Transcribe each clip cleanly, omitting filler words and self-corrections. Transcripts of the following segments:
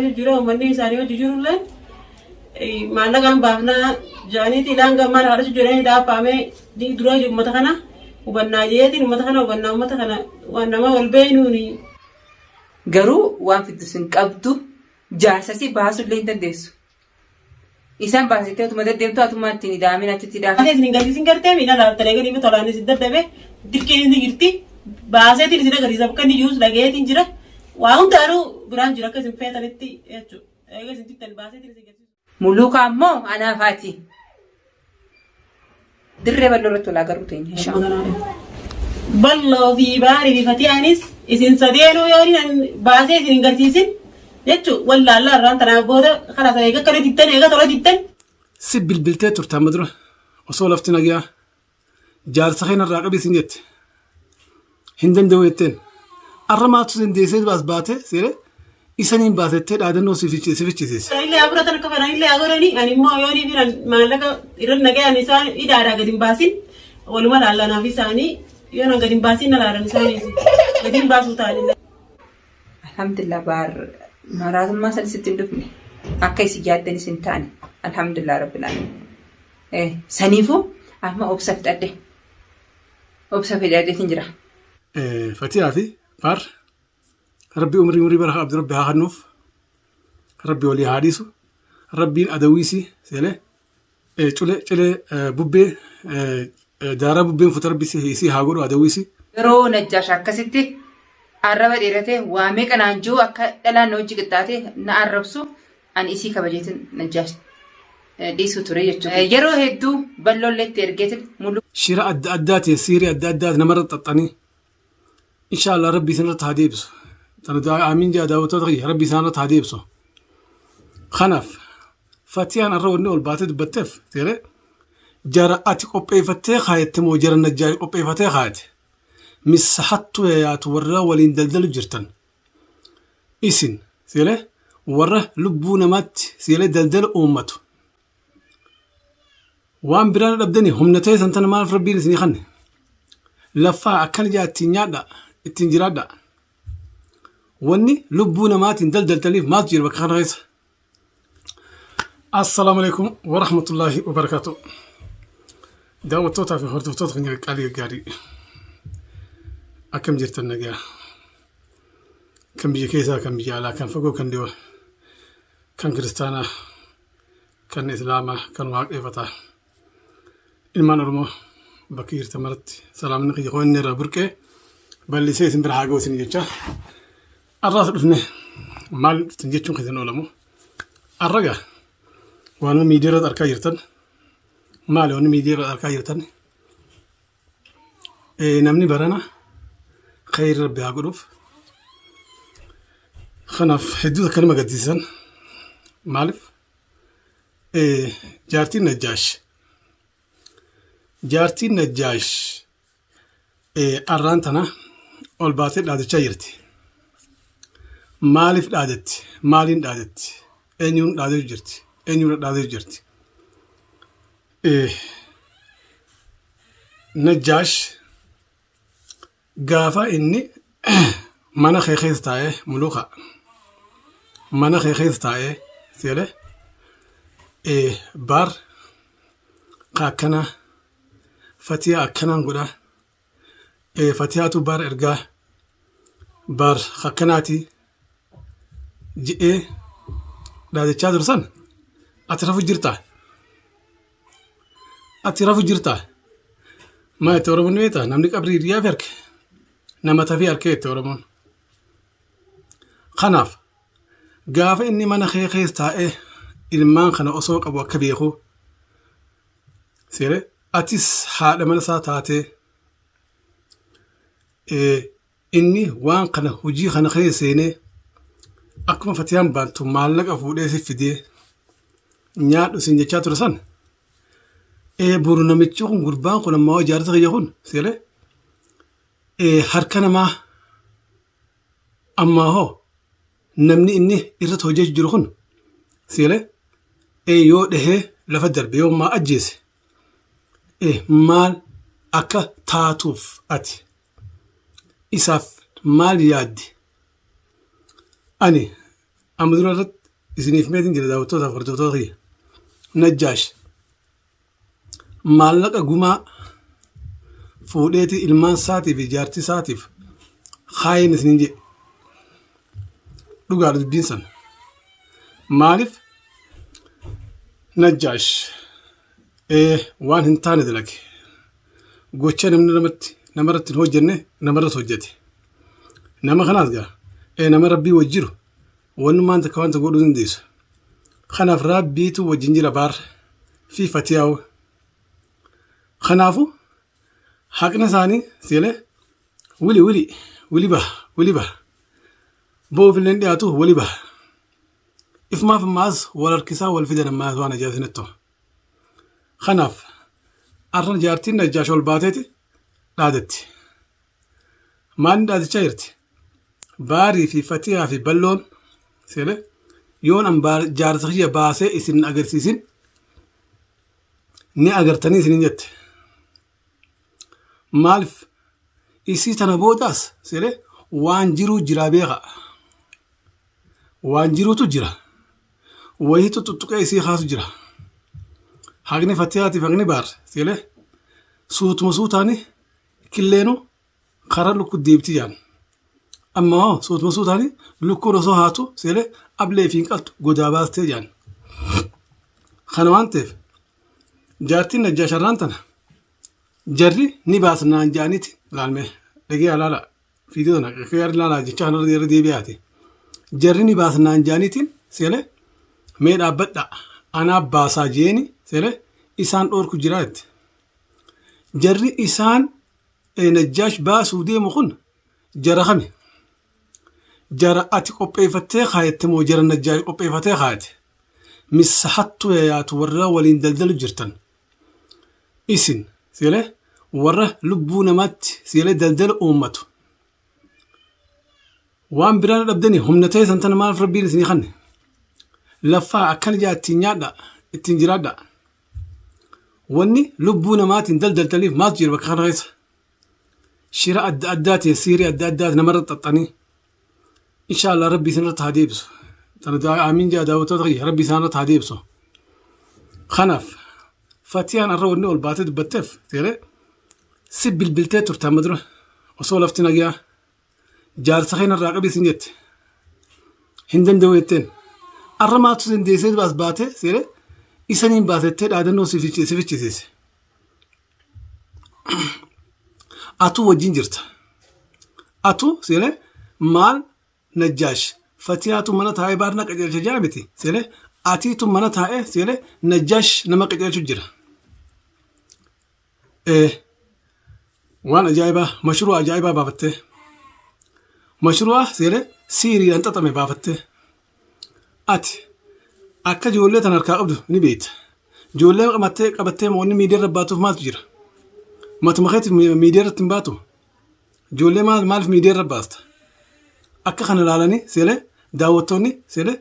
Jijjiirraa uummanni isaanii hojii jirullee maallaqaan baafnaa jedhaniiti ilaan gammaa lafa jedhanii dhaabbaamee dura uummata kana hubannaa jeetiin uummata kana hubannaa uummata kana waan nama wal beeynuuni. Garuu waan fiddus hin qabdu jaarsasii baasullee hin dandeessu. Isaan baasitee otuma deddeemtu atummaa ittiin ida'amin achitti ida'amin. Baasee isin garsiisin gartee miidha laaltanii gadi tolaan isin dadhabe dirqiin inni jirti baaseetiin isin agarsiisa bakka inni jirus dhagayeetiin jira waa hundaanuu biraan jira akka isin feetanitti jechuudha. Eega isin jittan baaseetiin isin garsiisu. Muluukaa ammoo anaaf haati. Dirree bal'oo irratti wal agarru teenya inshallah. Balloo fi baarii fi fatiyaanis isin sadeenuu yoo inni baasee isin hin garsiisin jechuun wallaallaa irraan tanaaf booda karaa sana eega akkana dittan eega tola dittan. Si bilbiltee turte amma dura osoo lafti nagayaa jaarsa kee narraa qabi sin jette. Hin danda'u jetteen. Arra maaltu dandeessee as baatee seeree isaniin baasettee dhaadannoo si fichisiise. Illee haa fudhatan akka fedhan illee haa godhani ani immoo yoo ni filan maallaqa irra nagayaan isaan idaadhaa gadi hin baasin waluma laallanaaf isaanii yoo nan gadi hin baasin na laalan isaanii gadi hin baasuu ta'anillee. Alhamdulillah baar maraatummaa san sitti hin dhufne akka isin yaaddanis hin taane alhamdulillah rabbil alamin. Saniifuu amma obsa fixadhe obsa fixadheetiin jira. Fatiyaa fi Baar Rabbi umrii umrii bara qabdu Rabbi haa kennuuf. Rabbi walii haa dhiisu. Rabbiin adawiisi seelee cule cilee bubbee daaraa bubbeen fuute Rabbi isii haa godhu adawiisi. Yeroo Najjaash akkasitti arraba dheeratee waa meeqa naan jiru akka dhalaan na hojii qixxaate na arrabsu ani isii kabajeetin Najjaash dhiisuu ture jechuudha. Yeroo hedduu balloollee itti ergeetin mulu. Shira adda addaatiin siirii adda addaatiin namarra xaxxanii Insha Allah Rabbi isin irratti haa deebisu. Tana du'aa aamiin jedha daawwattoota kiyya Rabbi isaan irratti haa deebisu. Kanaaf Fatiyaan arra wanni ol baatee dubbatteef seeree jara ati qopheeffattee kaayette moo jara najjaash qopheeffatee kaayate missa hattuu yayaatu warra waliin daldalu jirtan isin seeree warra lubbuu namaatti seeree daldala uummatu Waan biraa dhabdani humna teessan tana maaliif rabbiin isinii kanne? Laffaa akkana jaa ittiin nyaadha ittiin jiraadha. Wanni lubbuu namaatiin daldaltaniif maaltu jira bakka kana keessa? Assalaamu alaikum wa rahmatullaahi wa barakaatu. Daawwattootaa fi hordoftoota keenya qaalii gaggaarii. Akkam jirtan nagaa? Kan biyya keessaa, kan biyya alaa, kan fagoo, kan dhiyoo, kan kiristaanaa, kan islaamaa kan waaqeeffataa ilmaan oromoo bakka jirtan maratti salaamni kiyya koo inni irraa burqee bal'isee isin bira haa ga'u isin jecha arraas dhufne maal dhuftan jechuun keessan oolamu arra gaa waanuma miidiyaa irratti argaa jirtan maali wanni miidiyaa irratti argaa jirtan Namni barana khayri rabbi haa godhuuf. Kanaaf hedduu takka nama gaddisiisan. Maaliif? Jaartiin Najjaash. Jaartiin Najjaash arraan tana ol baatee dhaadachaa jirti. Maaliif dhaadatti? Maaliin dhaadatti? Eenyuun dhaadachuu jirti? Eenyuun dhaadachuu jirti? Najjaash gaafa inni mana kee keessa taa'ee muluka mana kee keessa taa'ee seele baar ka akkanaa fatiyaa akkanaan godha fatiyaatu baar ergaa baar ka akkanaati je'ee dhaadachaa ture san ati rafu jirtaa ati rafu jirtaa maa itti oromoon ni beektaa namni qabrii hiriyaa fi harke nama tafii harkee itti oromoon kanaaf gaafa inni mana kee keessa taa'ee ilmaan kana osoo qabu akka beeku seere atis haadha mana isaa taatee Inni waan kana hojii kana keessa seenee akkuma fatiyaan baantu maallaqa fuudhee si fidee nyaadhu siin jechaa ture san ee boru namichi kun gurbaan kun ammaa jaarsa kiyya kun seelee ee harka namaa ammaa hoo namni inni irratti hojjechuu jiru kun seelee ee yoo dhahee lafa darbe yoo ammaa ajjeese ee maal akka taatuuf ati isaaf maal yaaddi? Ani Amma dura irratti isiniif meetiin jira daawwattootaaf hordoftoota kiyya. Najjaash maallaqa gumaa fuudheeti ilmaan isaatiif fi jaartii isaatiif kaayeen isiniin jedhe. Dhugaadha dubbiin sana. Maaliif Najjaash waan hin taane dalage. Gocha namni namatti namarratti hin hojjenne namarratti hojjete. Nama kanaas gaa nama rabbii wajji jiru wannummaan takka wanta godhuu dandeessu. Kanaaf rabbiitu wajjin jira baar fi fatiyaa'u. Kanaafu haqni isaanii seelee wili wili wili baha wili baha. Ba'uuf illee hin dhiyaatu wali baha. Ifumaaf ammaas wal harkisaa wal fidan ammaas waan ajaa'ibaa isinitti toma. Kanaaf arra jaartiin Najjaash ol baateeti dhaadatti. Maalni dhaadachaa jirti? Baarii fi Fatiyaa fi Balloon seele yoon an jaarsa kiyya baasee isin agarsiisin ni agartanii isinin jette. Maaliif isii tana boodaas seele waan jiruu jiraa beeka. Waan jiruutu jira. Wayiitu tuttuqee isii kaasu jira. Haqni Fatiyaatiif haqni Baar seele suutuma suutaani killeenu karaa lukku deebiti jaan. Amma hoo suutuma suutaani lukkuun osoo haatu seele ablee fi hin qaltu godaa baastee jaan. Kana waan ta'eef jaartiin Najjaash arraan tana jarri ni baasnaan jaaniiti laalmee dhagee alaala viidiyoo tana akka ilaalaa jecha kanarra irra deebi'aati. Jarri ni baasnaan jaaniitiin seele mee dhaabbadha anaa baasaa jeeni seele isaan dhoorku jiraa jette. Jarri isaan Najjaash baasuu deemu kun jara kami? Jara ati qopheeffattee kaayette moo jara Najjaash qopheeffatee kaayate? Missa hattuu yayaatu warra waliin daldalu jirtan. Isin seele warra lubbuu namaatti seele daldala uummatu. Waan biraa dhabdanii humna teessan tana maaliif rabbiin isinii kanne? Laffaa akkana jaa ittiin nyaadha ittiin jiraadha. Wanni lubbuu namaatiin daldaltaniif maaltu jira bakka kana keessa? Shira adda addaatiin siirii adda addaatiin namarra xaxxanii insha Allah rabbi isinirratti haa deebisu. Tana du'aa aamiin jaa daawwattoota kiyya rabbi isaanirratti haa deebisu. Kanaaf fatiyaan arra wanni ol baatee dubbatteef seeree si bilbiltee turte amma dura osoo lafti nagyaa jaarsa kee narraa qabii sin jette hin danda'u jetteen arra maaltu dandeessee as baatee seeree isaniin baasettee dhaadannoo si fichisiise. Atuu wajjin jirta. Atuu seeree maal Najjaash Fatiyaatu mana taa'ee baarna qajeelcha jaa miti seeree atiitu mana taa'ee seeree Najjaash nama qajeelchu jira. Waan ajaa'ibaa mashruu ajaa'ibaa baafattee mashruu'a seeree siiriidhaan xaxame baafattee ati akka ijoollee tan harkaa qabdu ni beekta. Ijoollee qabattee qabattee wanni miidiyaa irra baatuuf maaltu jira? Matuma keetiif miidiyaa irratti hin baatu? Ijoollee maal maaliif miidiyaa irra baasta? Akka kana ilaalanii seeree daawwattoonni seeree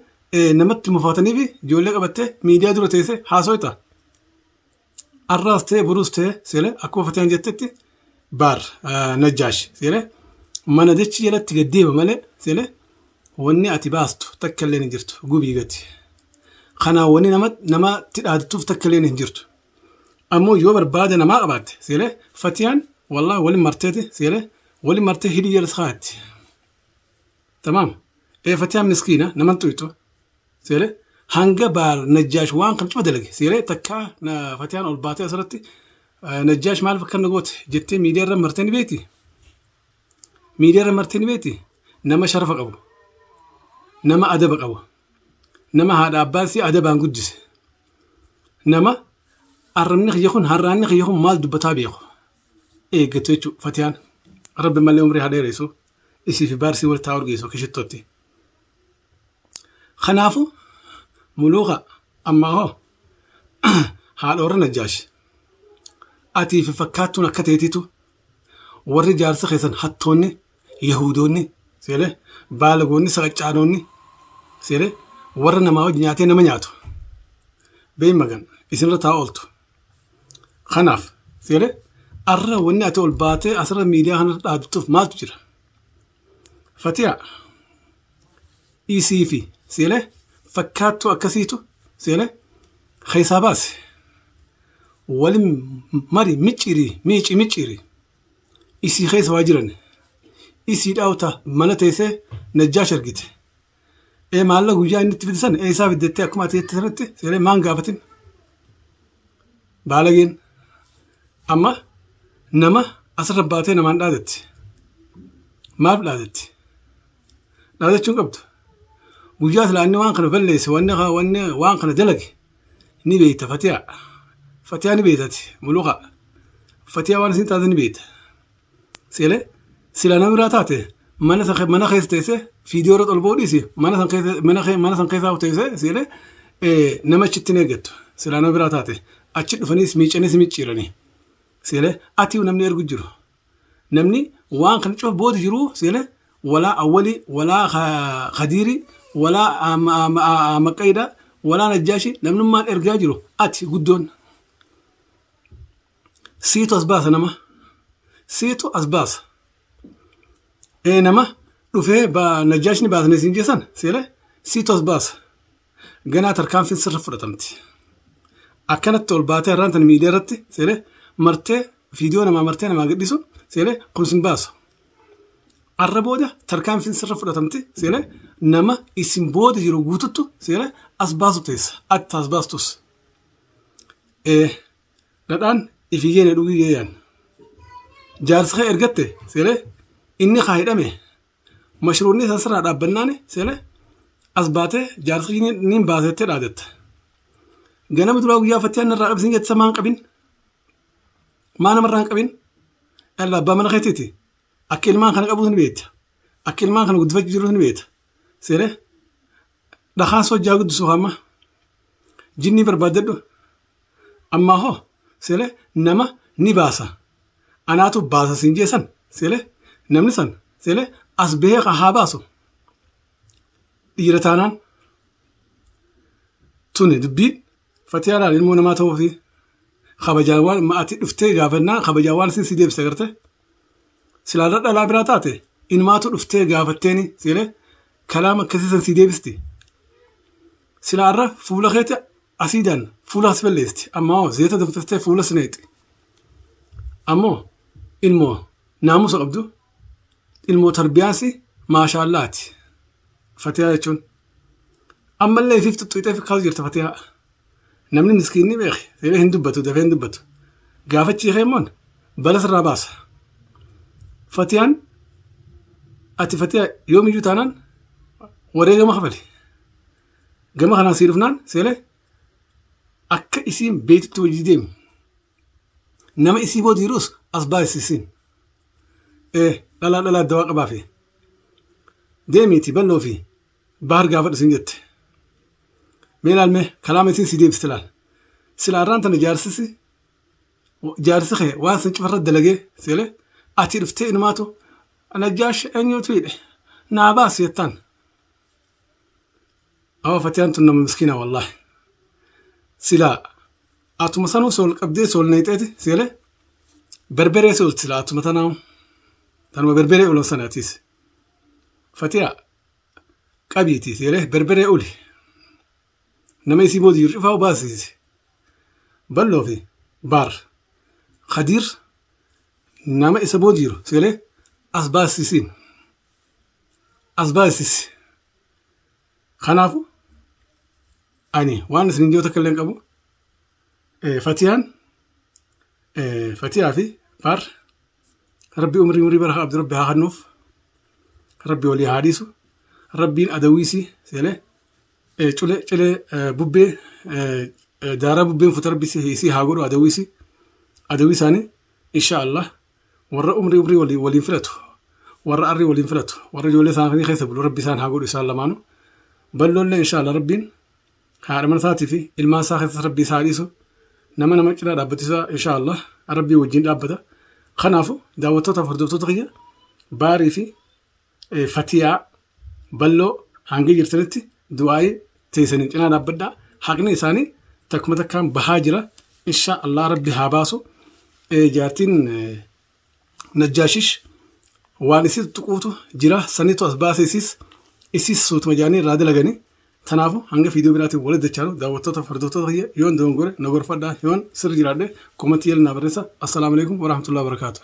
namatti mufatanii fi ijoollee qabattee miidiyaa dura teessee haasoyta. Arraas ta'e boruus ta'e seele akkuma Fatiyaan jettetti baar Najjaash seele mana dachi jalatti gad deema malee seele wanni ati baastu takka illee hin jirtu gubii gati. Kanaa wanni nama namatti dhaadattuuf takka illee hin jirtu. Ammoo yoo barbaada namaa qabaatte seele Fatiyaan wallahi wali marteeti seele wali martee hidhii jala kaa'atti. Tamaam. Ee Fatiyaan miskiina naman xuyxu. Seere hanga baar Najjaash waan kan cufa dalage seere takka Fatiyaan ol baatee asirratti Najjaash maaliif akkana goote jettee miidiyaa irra martee ni beekti. Miidiyaa irra martee ni beekti. Nama sharafa qabu. Nama adaba qabu. Nama haadha abbaan isii adabaan guddise. Nama arrabni kiyya kun harraanni kiyya kun maal dubbataa beeku. Eeggatu jechuudha Fatiyaan. Rabbi malee umrii haa dheeressu. Isii fi baarsii wal taa'u urgeessu akka shittootti. Kanaafu muluuka ammaa hoo haadha warra Najjaash atii fi fakkaattuun akka teetiitu warri jaarsa keessan hattoonni yahudoonni seelee baalagoonni saqaccaanoonni seelee warra namaa wajji nyaatee nama nyaatu beey magan isinirra taa ooltu. Kanaaf seelee arra wanni ati ol baatee asirra miidiyaa kanarra dhaabbattuuf maaltu jira? Fatiyaa isii fi Seelee fakkaattuu akkasiitu seelee keessaa baase. Walin mari micciiri miici micciiri. Isii keessa waa jiran. Isii dhaawta mana teessee Najjaash argite. Ee maallaqa guyyaa inni itti fide sana eessaa fiddettee akkuma ati jette sanatti seelee maan gaafatin. Baalageen amma nama asirra baatee namaan dhaadetti. Maaf dhaadetti? Dhaadachuu hin qabdu. Guyyaa silaa inni waan kana balleesse wanni wanni waan kana dalage ni beekta Fatiyaa. Fatiyaa ni beektati muluqa. Fatiyaa waan isin taate ni beekta. Seelee silaa nama biraa taate mana san mana keessa teessee fiidiyoo irra ol ba'uu dhiisi mana san keessa mana mana san keessaa teessee seelee nama achitti hin eeggattu. Silaa nama biraa taate achi dhufaniis miicaniis micciiranii. Seelee ati namni ergu jiru. Namni waan kana cufa booda jiru seelee walaa awwalii walaa khadiirii walaa maqayda walaa najjaashi namnummaan ergaa jiru ati guddoon. Siitu as baasa nama. Siitu as baasa. Ee nama dhufee najjaashni baasne siin jeessan seelee siitu as baasa. Ganaa tarkaanfiin sirra fudhatamti. Akkanatti ol baatee har'aan tana miidiyaa irratti seelee martee viidiyoo namaa martee namaa gadhiisu seelee kun sin baasu. Arra booda tarkaanfiin sirra fudhatamti seelee nama isin booda jiru guututtu seelee as baasu teessa. Ati as baastus. Ee dhadhaan ifiyyee na dhugii yeeyaan. Jaarsi kee ergatte seelee inni haa hidhame mashruurni isaa sirraa dhaabbannaani seelee as baatee jaarsi niin baasettee dhaadatta. Ganama duraa guyyaa fattiyaan narraa qabsiin jette maan qabin? Maa namarraa hin qabin? Dhalla abbaa mana keetiiti. Akka ilmaan kana qabuus ni beekta. Akka ilmaan kana guddifachuu jirus ni beekta. Seelee dhakaan sojjaa guddisu hamma jinnii barbaaddadhu. Ammaa hoo seelee nama ni baasa. Anaatu baasa siin jeessan seelee namni san seelee as bahee haa baasu. Dhiira taanaan tuni dubbiin fatiyaa laal ilmoo namaa ta'uu fi kabajaan waan ati dhuftee gaafannaan kabajaan waan isin si deebiste garte silaa irra dhalaa biraa taate inumaatu dhuftee gaafatteeni seelee kalaama akkasii san si deebisti. Silaa irra fuula keeti asiidaan fuula as balleessti ammoo zeeta danfiftee fuula si neexi. Ammoo ilmoo naamusa qabdu ilmoo tarbiyaansi maashaallaati fatiyaa jechuun. Ammallee ifiif xuxxuxee kaasu jirta fatiyaa. Namni miskiinni beeke seenee hin dubbatu dafee hin dubbatu. Gaafachii kee immoo bala sirraa baasa. Fatiyaan ati fatiyaa yoomiyyuu taanaan wareegama kafali. Gama kanaan sii dhufnaan seelee akka isiin beektutti hojii deemi. Nama isii booda jirus as baasisiin. Ee dhalaa dhalaa dawaa qabaafi. Deemiiti balloo fi bahar gaafadhu siin jette. Mee ilaal mee kalaama isiin si deebiste ilaal. Sila arraan tana jaarsisi jaarsi kee waan san cufarra dalagee seelee ati dhuftee inumaatu najjaash eenyuutu hidhe naa baasi jettaan. Awa fatiyaan tun nama miskiina wallaahi. Silaa atuma sanuu sool qabdee sool neexeeti seelee berberee soolti silaa atuma tanaa tanuma berberee ulan sana atiis. Fatiyaa qabiiti seelee berberee uli. Nama isii booda jiru cufaa baasisi. Balloo fi baar Khadiir nama isa booda jiru seelee as baasisiin. As baasisi. Kanaafu ani waan isin jiru takka illee hin qabu. Fatiyaan Fatiyaa fi Baar Rabbi umrii umrii bara abdi Rabbi haa kennuuf. Rabbi walii haa dhiisu. Rabbiin adawiisi seenee culee cilee bubbee daaraa bubbeen fuute Rabbi isii haa godhu adawiisi. Adawii isaanii insha Allah warra umrii umrii waliin waliin filatu warra arrii waliin filatu warra ijoollee isaanii keessa bulu Rabbi isaan haa godhu isaan lamaanu. Balloollee insha Allah Rabbiin haadha mana isaatii fi ilmaan isaa keessas Rabbi isaa haa dhiisu. Nama nama cinaa dhaabbatu isaa insha Allah Rabbii wajjin dhaabbata. Kanaafu daawwattootaaf hordoftoota kiyya Baarii fi Fatiyaa Balloo hanga jirtanitti du'aa'ii teessaniin cinaa dhaabbadhaa. Haqni isaanii takkuma takkaan bahaa jira. Insha Allah Rabbi haa baasu. Jaartiin Najjaashish waan isii tuttuquutu jira sanitu as baase isiis isiis suutuma jaanii irraa dalaganii. Tanaafuu hanga viidiyoo biraatiin walitti dachaanu daawwattoota hordoftoota kiyya, yoon dogongore na gorfadhaa, yoon sirri jiraadhe comment jala naa barreessa. Assalaamu alaikum warahmatullahi wabarakaatu.